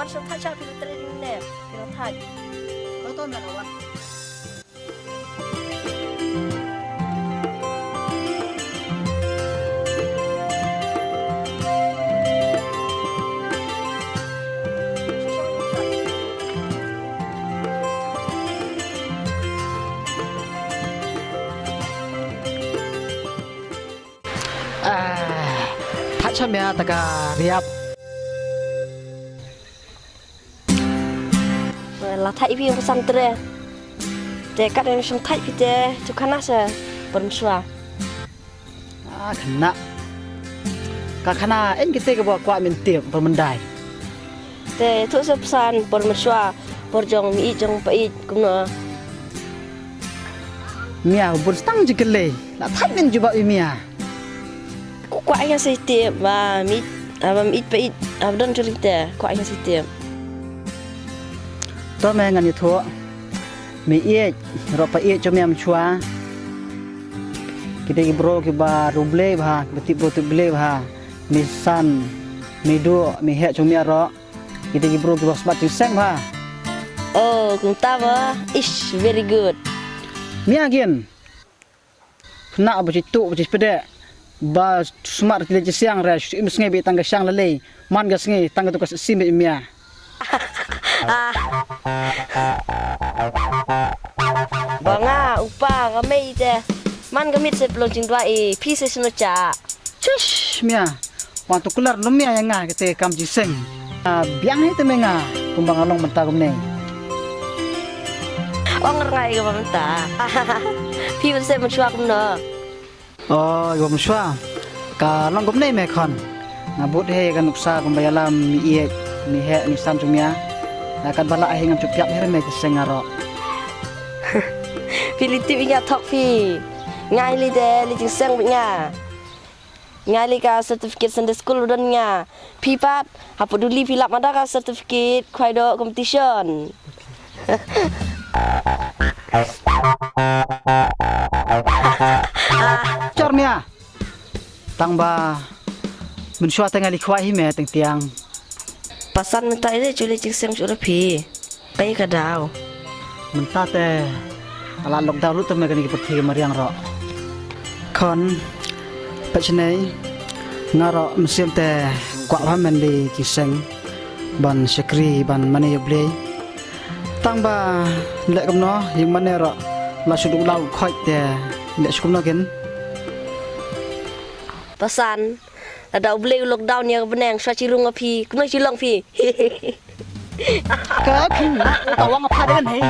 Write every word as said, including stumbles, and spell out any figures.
Shu thait sha phi la trei ne, phi la thait. To to me la wan. Ah, thait sha mia ta ka riap. La thait phi ïa u Basan tre. Te kat ïa u shong thait phi te, tu khana sa por mynshuwa. Ah, khana. Ka khana, en kite ka ba kwah min tip por myndai. Te tu sa Basan por mynshuwa, por jong mi ïeit jong pa ïeit kumno. Mia bun stang jingkylli. La thait min jubab ïa mia. Ku kwah ïa sa tip ba mi, ah, ba mi ïeit pa ïeit, ah, ba don juri te, kwah ïa sa tip. To me ngan ïathuh. Mi ïeit, ruh pa ïeit jong mia mynshuwa. Ki dei ki briew kiba riewblei bha, kiba tip briew tip blei bha. Mi san, mi duh, mi heh jong mia ruh. Ki dei ki briew kiba smat jingseng bha. Oh, kumta ba. Ish, very good. Mia kin. Khynnah ba ju tuh, ba ju pdeh. Ba smat ki lei ki siang re, shu im sngi ba tang ka shang la lei. Man ka sngi, tang ka tu ka sim ba mia. Ah. Ba nga, u pa, nga mei te. Man ka miet sa pynlong jingduwai, phi sa sngewcha. Shush, mia. Wan tu kular lum mia ïa nga kite kam jingseng. Ah, biang hi te me nga, kumba nga long mynta kumne. Ong rngai ka ba mynta. Phi ba se mynshuwa kumno. Oh, ïa ba mynshuwa. Ka long kumne me khon. Nga bud hi ka nuksa kumba ïalam mi ïeit, mi heh, mi san jong mia. Nga kat ba lah hi ngam shu pdiap hi re me jingseng nga ruh. Phi li tip ïa nga thok phi. Nga hi li de, li jingseng bad nga. Nga lei ka certificate Sunday school ba don nga. Phi pat, hapoh Duli phi lap mada ka certificate khwai doh competition. Chor mia. Tang ba mynshuwa te nga lei khwai hi me teng tiang. Pasan mynta ïa lei ju lei jingseng ju lei phi. Kaei ka daw? Mynta te ka la lockdown lut te me kane ka pyrthei ka mariang ruh. Khon, pat shnei, nga ruh mynsiem te kwah bha men lei jingseng ban shakri ban mane ïa U Blei. Tang ba leh kumno, ïing mane ruh la shu duk lau khoit te leh shu kumno kin. Pasan, lada U Blei u lockdown ïa ka bneng, shuwa shi rung ïa phi, kumno shi long phi? Ka phi na, ka wang pha den hei.